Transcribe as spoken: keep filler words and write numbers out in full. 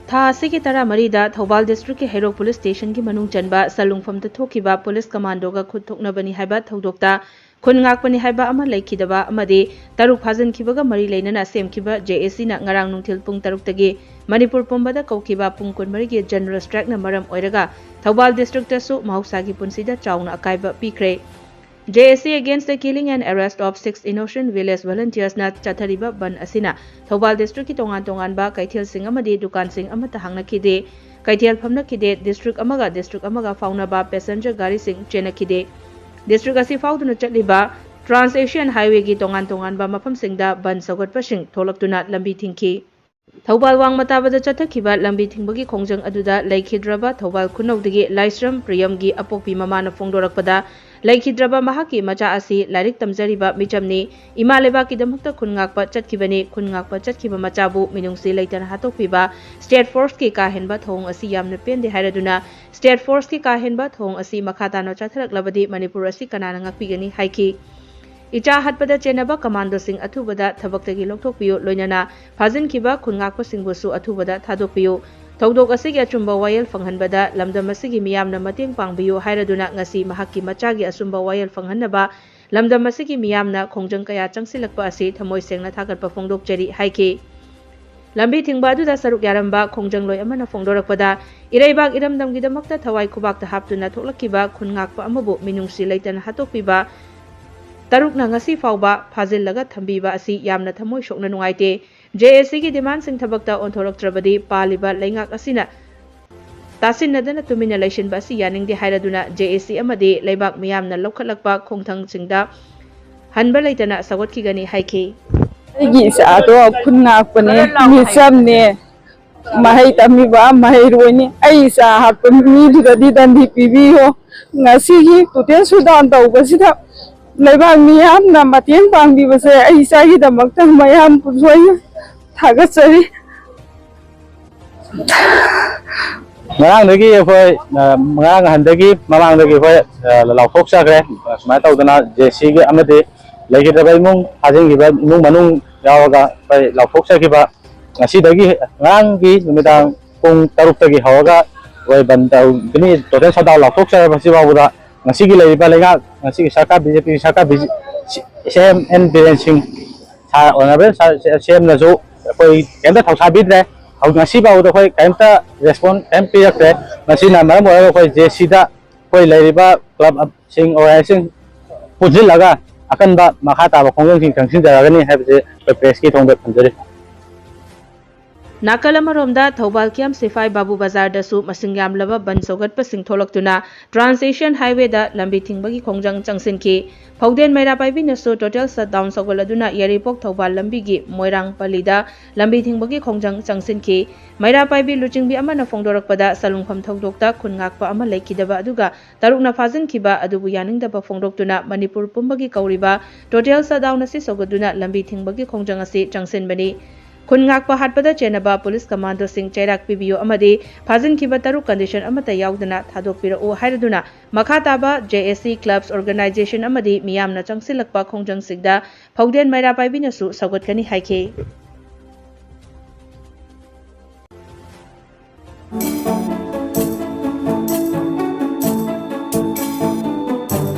ꯊꯥ ꯑꯁꯤꯒꯤ ꯇꯔꯥꯃꯔꯤꯗ ꯊꯧꯕꯥꯜ ꯗꯤꯁꯇ꯭ꯔꯤꯛꯀꯤ ꯍꯩꯔꯣꯛ ꯄꯨꯂꯤꯁ ꯁ꯭ꯇꯦꯁꯟꯒꯤ ꯃꯅꯨꯡ ꯆꯟꯕ ꯁꯂꯨꯡꯐꯝꯗ ꯊꯣꯛꯈꯤꯕ ꯄꯨꯂꯤꯁ ꯀꯃꯥꯟꯗꯣꯒ ꯈꯨꯠ ꯊꯣꯛꯅꯕꯅꯤ ꯍꯥꯏꯕ ꯊꯧꯗꯣꯛꯇ ꯈꯨꯟ ꯉꯥꯛꯄꯅꯤ ꯍꯥꯏꯕ ꯑꯃ ꯂꯩꯈꯤꯗꯕ ꯑꯃꯗꯤ ꯇꯔꯨꯛ ꯐꯥꯖꯤꯟꯈꯤꯕꯒ ꯃꯔꯤ ꯂꯩꯅꯅ ꯁꯦꯝꯈꯤꯕ ꯖꯦ ꯑꯦ ꯁꯤꯅ ꯉꯔꯥꯡ ꯅꯨꯡꯊꯤꯜ ꯄꯨꯡ ꯇꯔꯨꯛꯇꯒꯤ ꯃꯅꯤꯄꯨꯔ ꯄꯨꯝꯕꯗ ꯀꯧꯈꯤꯕ ꯄꯨꯡ ꯀꯨꯟꯃꯔꯤꯒꯤ ꯖꯦꯅꯔꯦꯜ ꯁ꯭ꯇ꯭ꯔꯥꯏꯛꯅ ꯃꯔꯝ ꯑꯣꯏꯔꯒ ꯊꯧꯕꯥꯜ ꯗꯤꯁꯇ꯭ꯔꯤꯛꯇꯁꯨ ꯃꯍꯧꯁꯥꯒꯤ ꯄꯨꯟꯁꯤꯗ ꯆꯥꯎꯅ ꯑꯀꯥꯏꯕ ꯄꯤꯈ꯭ꯔꯦ꯫ J A C against the killing and arrest of six innocent village volunteersꯅ ꯆꯠꯊꯔꯤꯕ ꯕꯟ ꯑꯁꯤꯅ ꯊꯧꯕꯥꯜ ꯗꯤꯁꯇ꯭ꯔꯤꯛꯀꯤ ꯇꯣꯉꯥꯟ ꯇꯣꯉꯥꯟꯕ ꯀꯩꯊꯦꯜꯁꯤꯡ ꯑꯃꯗꯤ ꯗꯨꯀꯥꯟꯁꯤꯡ ꯑꯃꯠꯇ ꯍꯥꯡꯅꯈꯤꯗꯦ꯫ ꯀꯩꯊꯦꯜ ꯐꯝꯅꯈꯤꯗꯦ꯫ ꯗꯤꯁꯇ꯭ꯔꯤꯛ ꯑꯃꯒ ꯗꯤꯁꯇ꯭ꯔꯤꯛ ꯑꯃꯒ ꯐꯥꯎꯅꯕ ꯄꯦꯁꯦꯟꯖꯔ ꯒꯥꯔꯤꯁꯤꯡ ꯆꯦꯟꯅꯈꯤꯗꯦ꯫ ꯗꯤꯁꯇ꯭ꯔꯤꯛ ꯑꯁꯤ ꯐꯥꯎꯗꯨꯅ ꯆꯠꯂꯤꯕ ꯇ꯭ꯔꯥꯟꯁ ꯑꯦꯁꯤꯌꯥꯟ ꯍꯥꯏꯋꯦꯒꯤ ꯇꯣꯉꯥꯟ ꯇꯣꯉꯥꯟꯕ ꯃꯐꯝꯁꯤꯡꯗ ꯕꯟ ꯁꯧꯒꯠꯄꯁꯤꯡ ꯊꯣꯛꯂꯛꯇꯨꯅ ꯂꯝꯕꯤ ꯊꯤꯡꯈꯤ꯫ ꯊꯧꯕꯥꯜ ꯋꯥꯡꯃ ꯇꯥꯕꯗ ꯆꯠꯊꯈꯤꯕ ꯂꯝꯕꯤ ꯊꯤꯡꯕꯒꯤ ꯈꯣꯡꯖꯪ ꯑꯗꯨꯗ ꯂꯩꯈꯤꯗ꯭ꯔꯕ ꯊꯧꯕꯥꯜ ꯈꯨꯅꯧꯗꯒꯤ ꯂꯥꯏꯁ꯭ꯔꯝ ꯄ꯭ꯔꯤꯌꯝꯒꯤ ꯑꯄꯣꯛꯄꯤ ꯃꯃꯥꯅ ꯐꯣꯡꯗꯣꯔꯛꯄꯗ, ꯂꯩꯈꯤꯗ꯭ꯔꯕ ꯃꯍꯥꯛꯀꯤ ꯃꯆꯥ ꯑꯁꯤ ꯂꯥꯏꯔꯤꯛ ꯇꯝꯖꯔꯤꯕ ꯃꯤꯆꯝꯅꯤ, ꯏꯃꯥ ꯂꯩꯕꯥꯛꯀꯤꯗꯃꯛꯇ ꯈꯨꯟ ꯉꯥꯛꯄ ꯆꯠꯈꯤꯕꯅꯤ, ꯈꯨꯟ ꯉꯥꯛꯄ ꯆꯠꯈꯤꯕ ꯃꯆꯥꯕꯨ ꯃꯤꯅꯨꯡꯁꯤ ꯂꯩꯇꯅ ꯍꯥꯠꯇꯣꯛꯄꯤꯕ ꯁ꯭ꯇꯦꯠ ꯐꯣꯔꯁꯀꯤ ꯀꯥ ꯍꯦꯟꯕ ꯊꯧꯑꯣꯡ ꯑꯁꯤ ꯌꯥꯝꯅ ꯄꯦꯟꯗꯦ ꯍꯥꯏꯔꯗꯨꯅ, ꯁ꯭ꯇꯦꯠ ꯐꯣꯔꯁꯀꯤ ꯀꯥ ꯍꯦꯟꯕ ꯊꯧꯑꯣꯡ ꯑꯁꯤ ꯃꯈꯥ ꯇꯥꯅ ꯆꯠꯊꯔꯛꯂꯕꯗꯤ ꯃꯅꯤꯄꯨꯔ ꯑꯁꯤ ꯀꯅꯥꯅ ꯉꯥꯛꯄꯤꯒꯅꯤ ꯍꯥꯏꯈꯤ꯫ ꯏꯆꯥ ꯍꯥꯠꯄꯗ ꯆꯦꯟꯅꯕ ꯀꯃꯥꯟꯗꯣꯁꯤꯡ ꯑꯊꯨꯕꯗ ꯊꯕꯛꯇꯒꯤ ꯂꯧꯊꯣꯛꯄꯤꯌꯨ, ꯂꯣꯏꯅꯅ ꯐꯥꯖꯤꯟꯈꯤꯕ ꯈꯨꯟ ꯉꯥꯛꯄꯁꯤꯡꯕꯨꯁꯨ ꯑꯊꯨꯕꯗ ꯊꯥꯗꯣꯛꯄꯤꯌꯨ꯫ ꯊꯧꯗꯣꯛ ꯑꯁꯤꯒꯤ ꯑꯆꯨꯝꯕ ꯋꯥꯌꯦꯜ ꯐꯪꯍꯟꯕꯗ ꯂꯝꯗꯝ ꯑꯁꯤꯒꯤ ꯃꯤꯌꯥꯝꯅ ꯃꯇꯦꯡ ꯄꯥꯡꯕꯤꯌꯨ ꯍꯥꯏꯔꯗꯨꯅ ꯉꯁꯤ ꯃꯍꯥꯛꯀꯤ ꯃꯆꯥꯒꯤ ꯑꯆꯨꯝꯕ ꯋꯥꯌꯦꯜ ꯐꯪꯍꯟꯅꯕ ꯂꯝꯗꯝ ꯑꯁꯤꯒꯤ ꯃꯤꯌꯥꯝꯅ ꯈꯣꯡꯖꯪ ꯀꯌꯥ ꯆꯪꯁꯤꯜꯂꯛꯄ ꯑꯁꯤ ꯊꯃꯣꯏ ꯁꯦꯡꯅ ꯊꯥꯒꯠꯄ ꯐꯣꯡꯗꯣꯛꯆꯔꯤ ꯍꯥꯏꯈꯤ꯫ ꯂꯝꯕꯤ ꯊꯤꯡꯕ ꯑꯗꯨꯗ ꯁꯔꯨꯛ ꯌꯥꯔꯝꯕ ꯈꯣꯡꯖꯪꯂꯣꯏ ꯑꯃꯅ ꯐꯣꯡꯗꯣꯔꯛꯄꯗ, ꯏꯔꯩꯕꯥꯛ ꯏꯔꯝꯗꯝꯒꯤꯗꯃꯛꯇ ꯊꯋꯥꯏ ꯈꯨꯕꯥꯛꯇ ꯍꯥꯞꯇꯨꯅ ꯊꯣꯛꯂꯛꯈꯤꯕ ꯈꯨꯟ ꯉꯥꯛꯄ ꯑꯃꯕꯨ ꯃꯤꯅꯨꯡꯁꯤ ꯂꯩꯇꯅ ꯍꯥꯠꯇꯣꯛꯄꯤꯕ ꯇꯔꯨꯛꯅ ꯉꯁꯤ ꯐꯥꯎꯕ ꯐꯥꯖꯤꯜꯂꯒ ꯊꯝꯕꯤꯕ ꯑꯁꯤ ꯌꯥꯝꯅ ꯊꯃꯣꯏ ꯁꯣꯛꯅ ꯅꯨꯡꯉꯥꯏꯇꯦ꯫ J A Cꯒꯤ demandꯁꯤꯡ ꯊꯕꯛꯇ ꯑꯣꯟꯊꯣꯔꯛꯇ꯭ꯔꯕꯗꯤ ꯄꯥꯜꯂꯤꯕ ꯂꯩꯉꯥꯛ ꯑꯁꯤꯅ ꯇꯥꯁꯤꯟꯅꯗꯅ ꯇꯨꯃꯤꯟꯅ ꯂꯩꯁꯤꯟꯕ ꯑꯁꯤ ꯌꯥꯅꯤꯡꯗꯦ ꯍꯥꯏꯔꯗꯨꯅ J A C ꯑꯃꯗꯤ ꯂꯩꯕꯥꯛ ꯃꯤꯌꯥꯝꯅ ꯂꯧꯈꯠꯂꯛꯄ ꯈꯣꯡꯊꯥꯡꯁꯤꯡꯗ ꯍꯟꯕ ꯂꯩꯇꯅ ꯁꯧꯒꯠꯈꯤꯒꯅꯤ ꯍꯥꯏꯈꯤ꯫ ꯑꯩꯒꯤ ꯏꯆꯥꯗꯣ ꯈꯨꯟ ꯉꯥꯛꯄꯅꯦ, ꯃꯤꯆꯝꯅꯦ, ꯃꯍꯩ ꯇꯝꯃꯤꯕ ꯃꯍꯩꯔꯣꯏꯅꯤ꯫ ꯑꯩ ꯏꯆꯥ ꯍꯥꯠꯄ ꯃꯤꯗꯨꯗꯗꯤ ꯗꯟꯗꯤ ꯄꯤꯕꯤꯌꯣ꯫ ꯉꯁꯤꯒꯤ total shutdown ꯇꯧꯕꯁꯤꯗ ꯂꯩꯕꯥꯛ ꯃꯤꯌꯥꯝꯅ ꯃꯇꯦꯡ ꯄꯥꯡꯕꯤꯕꯁꯦ ꯑꯩ ꯏꯆꯥꯒꯤꯗꯃꯛꯇ ꯃꯌꯥꯝ ꯄꯨꯝꯕ ꯊꯥꯒꯠꯆꯔꯤ꯫ ꯉꯔꯥꯡꯗꯒꯤ ꯑꯩꯈꯣꯏ, ꯑ, ꯉꯔꯥꯡ ꯅꯍꯥꯟꯗꯒꯤ, ꯃꯃꯥꯡꯗꯒꯤ ꯑꯩꯈꯣꯏ, ꯑ, ꯂꯥꯎꯊꯣꯛꯆꯈ꯭ꯔꯦ꯫ ꯁꯨꯃꯥꯏꯅ ꯇꯧꯗꯅ J A Cꯒꯤ ꯑꯃꯗꯤ ꯂꯩꯈꯤꯗ꯭ꯔꯕ ꯏꯃꯨꯡ, ꯐꯥꯖꯤꯟꯈꯤꯕ ꯏꯃꯨꯡ ꯃꯅꯨꯡ ꯌꯥꯎꯔꯒ ꯑꯩꯈꯣꯏ ꯂꯥꯎꯊꯣꯛꯆꯈꯤꯕ ꯉꯁꯤꯗꯒꯤ, ꯉꯔꯥꯡꯒꯤ ꯅꯨꯃꯤꯗꯥꯡ ꯄꯨꯡ ꯇꯔꯨꯛꯇꯒꯤ ꯍꯧꯔꯒ ꯑꯩꯈꯣꯏ ꯕꯟ ꯇꯧꯒꯅꯤ, ꯇꯣꯇꯦꯜ ꯁꯠꯗꯥꯎꯟ ꯂꯥꯎꯊꯣꯛꯆꯔꯕꯁꯤ ꯐꯥꯎꯕꯗ ꯉꯁꯤꯒꯤ ꯂꯩꯔꯤꯕ ꯂꯩꯉꯥꯛ, ꯉꯁꯤꯒꯤ ꯁꯔꯀꯥꯔ, ꯕꯤ ꯖꯦ ꯄꯤꯒꯤ ꯁꯔꯀꯥꯔ, ꯕꯤ ꯖꯦ ꯁꯤ ꯑꯦꯝ ꯑꯦꯟ ꯕꯤꯔꯦꯟ ꯁꯤꯡ, ꯁꯥꯔ, ꯑꯣꯅꯔꯦꯕꯜ ꯁꯥꯔ ꯁꯤ ꯑꯦꯝꯅꯁꯨ ꯑꯩꯈꯣꯏ ꯀꯩꯝꯇ ꯊꯧꯁꯥꯕꯤꯗ꯭ꯔꯦ꯫ ꯍꯧ-, ꯉꯁꯤ ꯐꯥꯎꯕꯗ ꯑꯩꯈꯣꯏ ꯀꯩꯝꯇ ꯔꯦꯁꯄꯣꯟ ꯀꯩꯝ ꯄꯤꯔꯛꯇ꯭ꯔꯦ꯫ ꯃꯁꯤꯅ ꯃꯔꯝ ꯑꯣꯏꯔꯒ ꯑꯩꯈꯣꯏ ꯖꯦ ꯁꯤꯗ ꯑꯩꯈꯣꯏ ꯂꯩꯔꯤꯕ ꯀ꯭ꯂꯕꯁꯤꯡ, ꯑꯣꯔꯒꯅꯥꯏꯖꯦꯁꯟ ꯄꯨꯟꯁꯤꯜꯂꯒ ꯑꯀꯟꯕ ꯃꯈꯥ ꯇꯥꯕ ꯈꯣꯡꯖꯪꯁꯤꯡ ꯆꯪꯁꯤꯟꯖꯔꯒꯅꯤ ꯍꯥꯏꯕꯁꯦ ꯑꯩꯈꯣꯏ ꯄ꯭ꯔꯦꯁꯀꯤ ꯊꯣꯡꯗ ꯊꯝꯖꯔꯤ꯫ ꯅꯥꯀꯜ ꯑꯃꯔꯣꯝꯗ ꯊꯧꯕꯥꯜ ꯀꯦꯝꯞ ꯁꯤꯐꯥꯏ ꯕꯥꯕꯨ ꯕꯖꯥꯔꯗꯁꯨ ꯃꯁꯤꯡ ꯌꯥꯝꯂꯕ ꯕꯟ ꯁꯧꯒꯠꯄꯁꯤꯡ ꯊꯣꯛꯂꯛꯇꯨꯅ ꯇ꯭ꯔꯥꯟꯁ ꯑꯦꯁꯤꯌꯥꯟ ꯍꯥꯏꯋꯦꯗ ꯂꯝꯕꯤ ꯊꯤꯡꯕꯒꯤ ꯈꯣꯡꯖꯪ ꯆꯪꯁꯤꯟꯈꯤ꯫ ꯐꯧꯗꯦꯟ ꯃꯩꯔꯥ ꯄꯥꯏꯕꯤꯅꯁꯨ ꯇꯣꯇꯦꯜ ꯁꯠꯗꯥꯎꯟ ꯁꯧꯒꯠꯂꯗꯨꯅ ꯌꯥꯏꯔꯤꯄꯣꯛ ꯊꯧꯕꯥꯜ ꯂꯝꯕꯤꯒꯤ ꯃꯣꯏꯔꯥꯡ ꯄꯜꯂꯤꯗ ꯂꯝꯕꯤ ꯊꯤꯡꯕꯒꯤ ꯈꯣꯡꯖꯪ ꯆꯪꯁꯤꯟꯈꯤ꯫ ꯃꯩꯔꯥ ꯄꯥꯏꯕꯤ ꯂꯨꯆꯤꯡꯕꯤ ꯑꯃꯅ ꯐꯣꯡꯗꯣꯔꯛꯄꯗ ꯁꯂꯨꯡꯐꯝ ꯊꯧꯗꯣꯛꯇ ꯈꯨꯟ ꯉꯥꯛꯄ ꯑꯃ ꯂꯩꯈꯤꯗꯕ ꯑꯗꯨꯒ ꯇꯔꯨꯛꯅ ꯐꯥꯖꯤꯟꯈꯤꯕ ꯑꯗꯨꯕꯨ ꯌꯥꯅꯤꯡꯗꯕ ꯐꯣꯡꯗꯣꯛꯇꯨꯅ ꯃꯅꯤꯄꯨꯔ ꯄꯨꯝꯕꯒꯤ ꯀꯧꯔꯤꯕ ꯇꯣꯇꯦꯜ ꯁꯠꯗꯥꯎꯟ ꯑꯁꯤ ꯁꯧꯒꯠꯇꯨꯅ ꯂꯝꯕꯤ ꯊꯤꯡꯕꯒꯤ ꯈꯣꯡꯖꯪ ꯑꯁꯤ ꯆꯪꯁꯤꯟꯕꯅꯤ꯫ ꯈꯨꯟ ꯉꯥꯛꯄ ꯍꯥꯠꯄꯗ ꯆꯦꯟꯅꯕ ꯄꯨꯂꯤꯁ ꯀꯃꯥꯟꯗꯣꯁꯤꯡ ꯆꯩꯔꯥꯛ ꯄꯤꯕꯤꯌꯨ ꯑꯃꯗꯤ ꯐꯥꯖꯤꯟꯈꯤꯕ ꯇꯔꯨꯛ ꯀꯟꯗꯤꯁꯟ ꯑꯃꯠꯇ ꯌꯥꯎꯗꯅ ꯊꯥꯗꯣꯛꯄꯤꯔꯛꯎ ꯍꯥꯏꯔꯗꯨꯅ ꯃꯈꯥ ꯇꯥꯕ ꯖꯦ ꯑꯦꯁ ꯁꯤ ꯀ꯭ꯂꯕꯁ ꯑꯣꯔꯒꯅꯥꯏꯖꯦꯁꯟ ꯑꯃꯗꯤ ꯃꯤꯌꯥꯝꯅ ꯆꯪꯁꯤꯜꯂꯛꯄ ꯈꯣꯡꯖꯪꯁꯤꯡꯗ ꯐꯧꯗꯦꯟ ꯃꯩꯔꯥ ꯄꯥꯏꯕꯤꯅꯁꯨ ꯁꯧꯒꯠꯀꯅꯤ ꯍꯥꯏꯈꯤ꯫